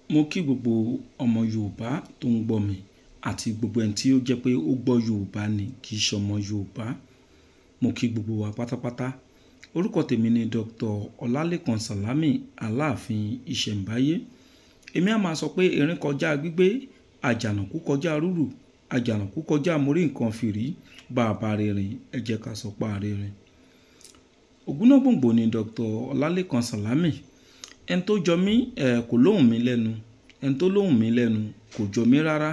Mo kí gbogbo ọmọ Yorùbá tó ń gbọ́ mi àti gbogbo ẹni tí ó jẹ́ pé ó gbọ́ Yorùbá ni kì í ṣe ọmọ Yorùbá. Mo kí gbogbo wa pátápátá. Orúkọ tèmi ni Dr. Ọlálékan Sàlámì Aláàfin Ìṣẹ̀mbáyé. Èmi a máa sọ pé erin kọjá gbígbé, àjànàkú kọjá rúrù, àjànàkú kọjá mórí nǹkan fìrí, bàbá rìnrìn, ẹ jẹ́ ká sọ pa rìnrìn. Ògúnnágbòǹgbò ni Dr. Ọlálékan Sàlámì. Ẹni tó jọ mí, kò lóhùn mi lẹ́nu. Ẹni tó lóhùn mi lẹ́nu kò jọ mí rárá.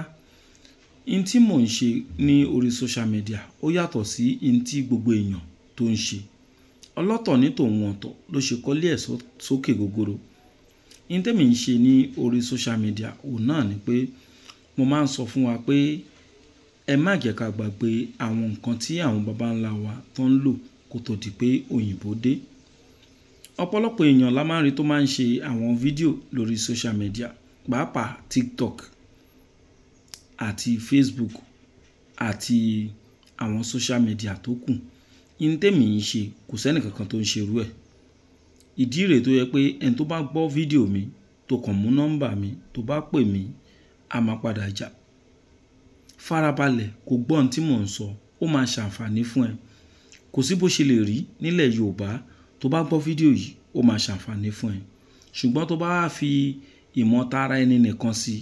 Ihun tí mò ń ṣe ní orí social media ó yàtọ̀ sí ihun tí gbogbo èèyàn tó ń ṣe. Ọlọ́tọ̀ ní tòun ọ̀tọ̀ ló ṣe kọ́lé ẹ̀ sókè gogoro. Ihun tèmi ń ṣe ní orí social media òun náà ni pé mo máa ń sọ fún wa pé ẹ má jẹ́ ká gbàgbé àwọn nǹkan tí àwọn baba ńlá wa tó ń lò kó tó di pé òyìnbó dé. Ọ̀pọ̀lọpọ̀ èèyàn la máa ń rí tó máa ń ṣe àwọn fídíò lórí social media, pàápàá TikTok àti Facebook àti àwọn social media tó kù. Ihun tèmi ń ṣe kò sí ẹnì kankan tó ń ṣe irú ẹ̀. Ìdí rèé tó jẹ́ pé ẹni tó bá gbọ́ fídíò mi tó kàn mú nọ́mbà mi tó bá pè mí, a máa padà jà. Farabalẹ̀ kó gbọ́ ohun tí mò ń sọ, ó máa ṣàǹfààní fún ẹ. Kò sí bó ṣe lè rí nílẹ̀ Yorùbá tó bá gbọ́ fídíò yìí, ó máa ṣàǹfààní fún ẹ. Ṣùgbọ́n tó bá fi ìmọ̀tara ẹni nìkan sí,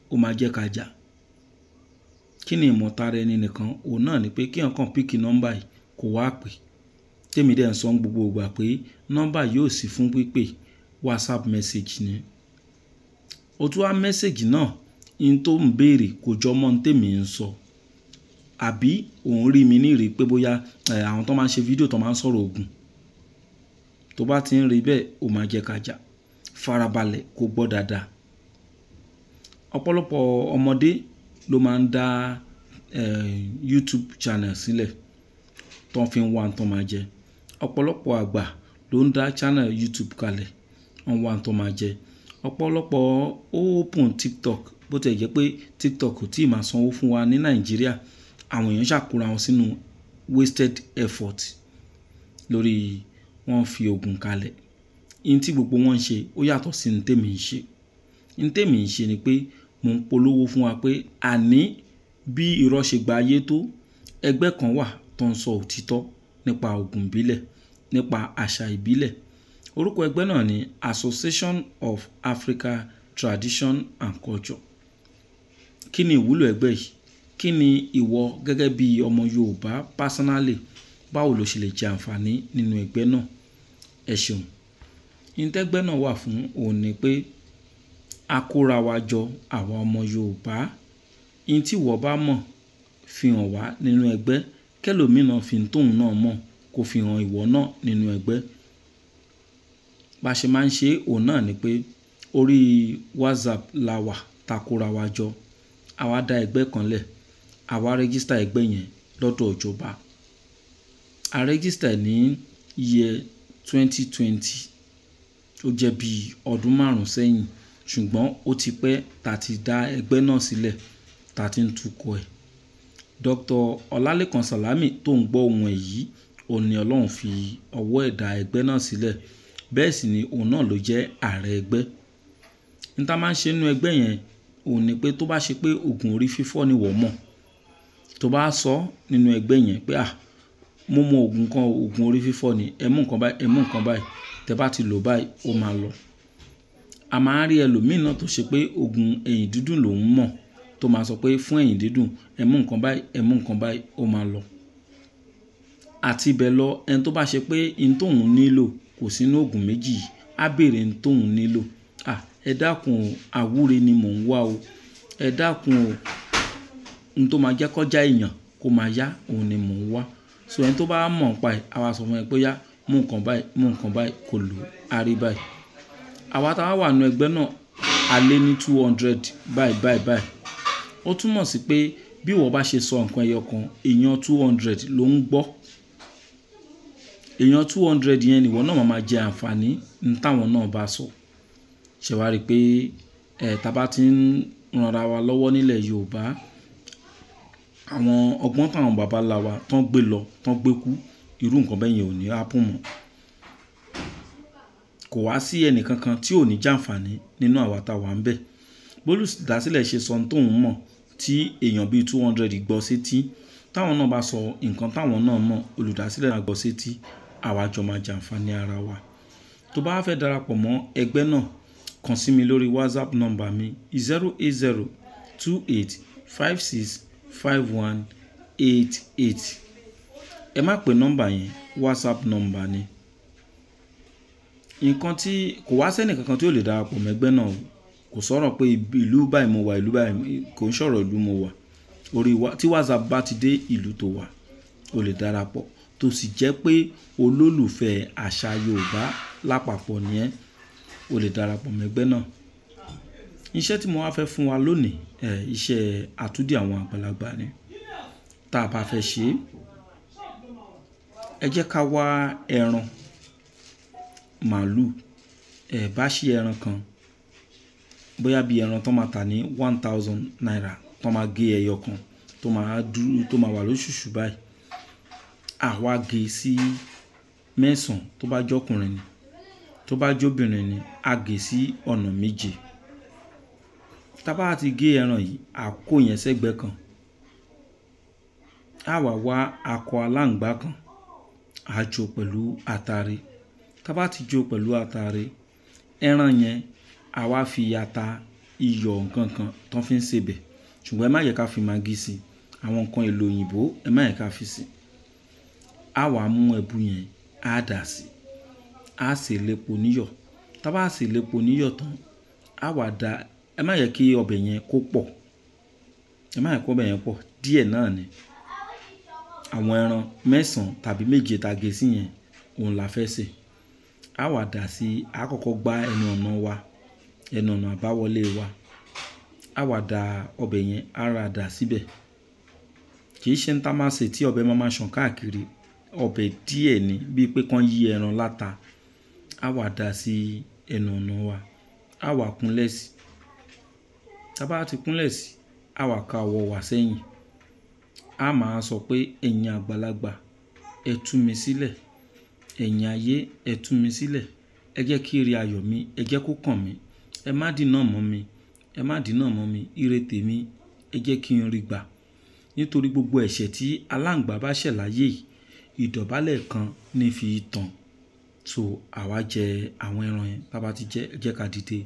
ó máa jẹ́ ká jà. Kí ni ìmọ̀tara ẹni nìkan? Òun náà ni pé kí ẹ̀yàn kan píìkì nọ́mbà yìí kó wá pè. Tèmi dẹ̀ ń sọ gbogbo ìgbà pé nọ́mbà yóò sì fún pípé WhatsApp message ni. Ó tún wá message náà, ihun tó ń béèrè kò jọ mọ́ ohun tèmi ń sọ. Àbí òun rí mi ní ìrí pé bóyá, àwọn tó máa ń ṣe fídíò tó máa ń sọ̀rọ̀ ògùn. Tó bá ti ń rí bẹ́ẹ̀, ó máa jẹ́ ká jà. Farabalẹ̀ kó gbọ́ dáadáa. Ọ̀pọ̀lọpọ̀ ọmọdé ló máa ń dá, YouTube channel sílẹ̀ tó fi ń wá ohun tó máa jẹ. Ọ̀pọ̀lọpọ̀ àgbà ló ń dá channel YouTube kalẹ̀, wọ́n wá ohun tó máa jẹ. Ọ̀pọ̀lọpọ̀ ó open TikTok, bó tí ẹ jẹ́ pé TikTok kò tíì máa sanwó fún wa ní Nàìjíríà. Àwọn èèyàn ṣàkóra wọn sínú wasted effort lórí wọ́n fi ògùn kalẹ̀. Ihun tí gbogbo wọn ń ṣe ó yàtọ̀ sí ohun tèmi ń ṣe. Ihun tèmi ń ṣe ni pé mò ń polówó fún wa pé àní bí irọ́ ṣe gba ayé tó, ẹgbẹ́ kan wà tó ń sọ òtítọ́ nípa ògùn ìbílẹ̀, nípa àṣà ìbílẹ̀. Orúkọ ẹgbẹ́ náà ni Association of Africa Tradition and Culture. Kí ni ìwúlò ẹgbẹ́ yìí? Kí ni ìwọ gẹ́gẹ́ bí ọmọ Yorùbá personally, báwo lo ṣe lè jẹ àǹfààní nínú ẹgbẹ́ náà? Ẹ ṣeun. Ihun tẹ́gbẹ́ náà wà fún òun ni pé a kóra wa jọ àwa ọmọ Yorùbá. Ihun tí ìwọ bá mọ̀ fi hàn wá nínú ẹgbẹ́, kẹ́lòmíràn fi ohun tóun náà mọ̀ kó fi hàn ìwọ náà nínú ẹgbẹ́. Bá ṣe máa ń ṣe òun náà ni pé orí WhatsApp la wà ta kóra wa jọ. Àwa dá ẹgbẹ́ kan lẹ̀, àwa register ẹgbẹ́ yẹn lọ́dọ̀ ìjọba. A register ní year 2020. Ó jẹ́ bí ọdún márùn-ún sẹ́yìn, ṣùgbọ́n ó ti pẹ́ ta ti dá ẹgbẹ́ náà sílẹ̀, ta ti ń tukọ̀ ẹ̀. Dr. Ọlálékan Sàlámì tó ń gbọ́ ohùn ẹ̀ yìí, òun ni Ọlọ́run fi ọwọ́ ẹ̀ dá ẹgbẹ́ náà sílẹ̀. Bẹ́ẹ̀ sì ni òun náà ló jẹ́ ààrẹ ẹgbẹ́. Ohun tá máa ń ṣe nínú ẹgbẹ́ yẹn, òun ni pé tó bá ṣe pé ògùn orí fífọ́ ni ìwọ mọ̀, tó bá sọ nínú ẹgbẹ́ yẹn pé à, mo mọ ògùn kan, ògùn orí fífọ́ ni, ẹ mú nǹkan báyìí, ẹ mú nǹkan báyìí, tẹ bá ti lò báyìí, ó máa lọ. A máa ń rí ẹlòmíràn tó ṣe pé ògùn ẹ̀yìn dídùn lòún mọ̀, tó máa sọ pé fún ẹ̀yìn dídùn, ẹ mú nǹkan báyìí, ẹ mú nǹkan báyìí, ó máa lọ. Àti bẹ́ẹ̀ lọ, ẹni tó bá ṣe pé ohun tóun nílò kò sí nínú ògùn méjì yìí, á bèèrè ohun tóun nílò. À, ẹ dákun o, àwúre ni mò ń wá o. Ẹ dákun o, ohun tó máa jẹ́ kọjá èèyàn kó máa yá, òun ni mò ń wá. So ẹni tó bá mọ̀ ọ́n pa ẹ̀, a wá sọ fún ẹ pé yá, mú nǹkan báyìí, mú nǹkan báyìí, kó lò, á rí báyìí. Àwa tá wà nínú ẹgbẹ́ náà, a lé ní 200 báyìí báyìí báyìí. Ó túmọ̀ sí pé bí ìwọ bá ṣe sọ nǹkan ẹyọ kan, èèyàn 200 ló ń gbọ́. Èèyàn 200 yẹn ni ìwọ náà máa jẹ àǹfààní ní táwọn náà bá sọ. Ṣé wàá rí pé, tá bá ti ń ranra wa lọ́wọ́ nílẹ̀ Yorùbá, àwọn ọgbọ́n táwọn baba ńlá wa tán gbé lọ, tán gbé kú, irú nǹkan bẹ́ẹ̀ yẹn ò ní happen mọ́. Kò wá sí ẹnì kankan tí ò ní jàǹfààní nínú àwa tá wà ń bẹ̀. Bólùdásílẹ̀ ṣe sọ ohun tóun mọ̀ tí èèyàn bíi 200 gbọ́ sétí, táwọn náà bá sọ nǹkan táwọn náà mọ̀, olùdásílẹ̀ náà gbọ́ sétí, àwa jọ máa jàǹfààní ara wa. Tó bá fẹ́ darapọ̀ mọ́ ẹgbẹ́ náà, kàn sí mi lórí WhatsApp nọ́mbà mi 080 28 56 51 88. Ẹ má pe nọ́mbà yẹn, WhatsApp nọ́mbà ni. Nǹkan tí kò wá sẹ́ni kankan tí ò lè darapọ̀ mọ́ ẹgbẹ́ náà o. Kò sọ̀rọ̀ pé ìlú báyìí mo wà, ìlú báyìí kò ń sọ̀rọ̀ ìlú mo wà. Orí wa, tí WhatsApp bá ti dé ìlú tó wà, o lè darapọ̀. Tó sì jẹ́ pé olólùfẹ́ àṣà Yorùbá lápapọ̀ ni ẹ́, o lè darapọ̀ mọ́ ẹgbẹ́ náà. Iṣẹ́ tí mo wá fẹ́ fún wa lónìí, iṣẹ́ àtúndì àwọn àgbàlagbà ni. Tá a bá fẹ́ ṣe é, ẹ jẹ́ ká wá ẹran màlúù, bá ṣí ẹran kan, bóyá bí ẹran tó máa tà ní 1000 naira, tó máa gé ẹyọ kan, tó máa dúró, tó máa wà lóṣùṣù báyìí. Àwa gé sí mẹ́sàn-án tó bá jọ́kùnrin ni, tó bá jóbìnrin ni, a gé sí ọ̀nà méje. Tá bá ti gé ẹran yìí, a kó yẹn sẹ́gbẹ́ kan. A wá wá akọ aláǹgbá kan, a jó pẹ̀lú atare. Tá bá ti jó pẹ̀lú atare, ẹran yẹn a wá fi ata, iyọ̀ nǹkan kan tó fi ń sebẹ̀. Ṣùgbọ́n ẹ má yẹ ká fi magí sí i. Àwọn nǹkan èlò òyìnbó ẹ má yẹ ká fi sí i. A wá mú ẹbu yẹn, a dà sí i. A sè lépo níyọ̀. Tá bá sè lépo níyọ̀ tán, a wá da, ẹ má yẹ kí ọbẹ̀ yẹn kó pọ̀. Ẹ má yẹ kó ọbẹ̀ yẹn pọ̀. Díẹ̀ náà ni. Àwọn ẹran mẹ́sàn-án tàbí méje ta gé sí yẹn, òun la fẹ́ sè. A wá dà sí, a kọ́kọ́ gbá ẹnu ọ̀nà wa, ẹnu ọ̀nà àbáwọlé wa. A wá da ọbẹ̀ yẹn, a ra dà síbẹ̀. Kì í ṣe ń tá máa sè tí ọbẹ̀ máa máa sàn káàkiri. Ọbẹ̀ díẹ̀ ni, bíi pé kán yí ẹran láta. A wá dà sí ẹnu ọ̀nà wa. A wá kúnlẹ̀ sí. Tá bá ti kúnlẹ̀ sí, a wá ka ọwọ́ wa sẹ́yìn. A máa sọ pé ẹ̀yin àgbàlagbà, ẹ tú mi sílẹ̀. Ẹ̀yin ayé, ẹ tú mi sílẹ̀. Ẹ jẹ́ kí ire ayọ̀ mi, ẹ jẹ́ kó kàn mí. Ẹ má dìnà mọ́ mi. Ẹ má dìnà mọ́ mi. Ire tèmi, ẹ jẹ́ kí n rí gbà. Nítorí gbogbo ẹ̀ṣẹ̀ tí aláǹgbá bá ṣẹ̀ láyé yìí, ìdọ̀bálẹ̀ kan ní fi tàn. So àwa jẹ àwọn ẹran yẹn. Tá bá ti jẹ, ẹ jẹ́ ká dìde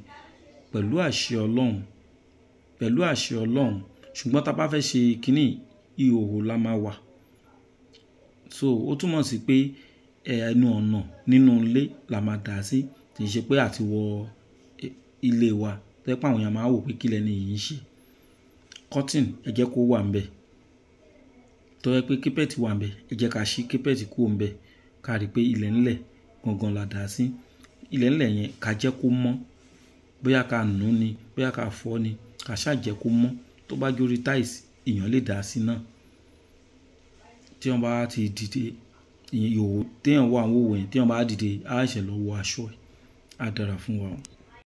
pẹ̀lú àṣẹ Ọlọ́run, pẹ̀lú àṣẹ Ọlọ́run. Ṣùgbọ́n tá bá fẹ́ ṣe kíní, ìhòhò la máa wà. So ó túmọ̀ sí pé ẹnu ọ̀nà nínú ilé la máa dà sí. Kì í ṣe pé àti wọ ilé wa. Tó jẹ́ pé àwọn èèyàn máa wò pé kí lẹni yìí ń ṣe. Curtain ẹ jẹ́ kó wà níbẹ̀. Tó jẹ́ pé carpet wà níbẹ̀, ẹ jẹ́ ká ṣí carpet kúrò níbẹ̀. Ká rí pé ilẹ̀ ńlẹ̀ gangan la dà sí. Ilẹ̀ ńlẹ̀ yẹn ká jẹ́ kó mọ́. Bóyá ká nù ni, bóyá ká fọ́ ni, ká ṣá jẹ́ kó mọ́. Tó bá jórí tiles, èèyàn lè dà sí náà. Tí wọ́n bá ti dìde, ìhòhò tí èèyàn wà ń wò yẹn, tí wọ́n bá dìde, a ṣẹ̀ lọ wọ aṣọ ẹ̀. Á dára fún wa.